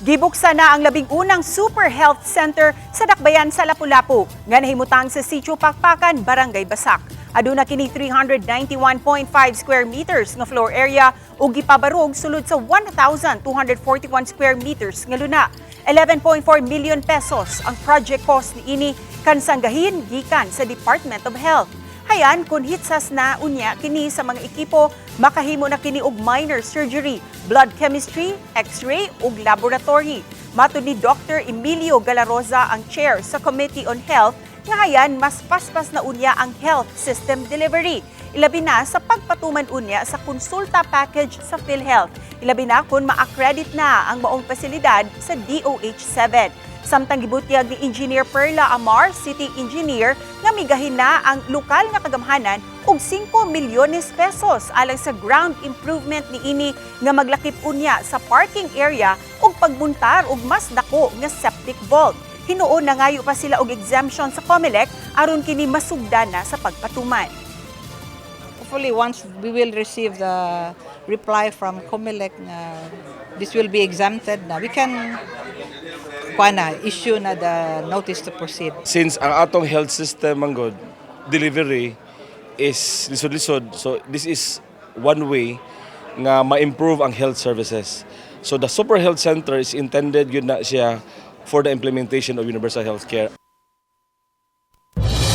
Gibuksan na ang 11 na Super Health Center sa Dakbayan sa Lapu-Lapu nga nahimutang sa Sitio Pakpakan, Barangay Basak. Aduna kini 391.5 square meters nga floor area ug gipabarog sulod sa 1,241 square meters nga luna. 11.4 million pesos ang project cost niini kansanggahin gikan sa Department of Health. Hayan kung hitsas na unya kini sa mga ekipo, makahimo na kini og minor surgery, blood chemistry, x-ray ug laboratory. Matud ni Dr. Emilio Galaroza, ang chair sa Committee on Health, nga hayan mas paspas na unya ang health system delivery. Ilabi na sa pagpatuman unya sa konsulta package sa PhilHealth. Ilabi na kung ma-accredit na ang maong pasilidad sa DOH 7. Samtang gibutyag ni Engineer Perla Amar, City Engineer, nga migahin na ang lokal nga kagamhanan og 5 milyones pesos alang sa ground improvement niini nga maglakip unya sa parking area ug pagmuntar og mas dako nga septic vault. Hinuon nangayo pa sila og exemption sa COMELEC aron kini masugdan na sa pagpatuman. Hopefully, once we will receive the reply from COMELEC na this will be exempted na, we can kuha na, issue na the notice to proceed. Since ang atong health system manggod delivery is lisod-lisod, so this is one way nga ma-improve ang health services. So the super health center is intended gyud na siya for the implementation of universal health care.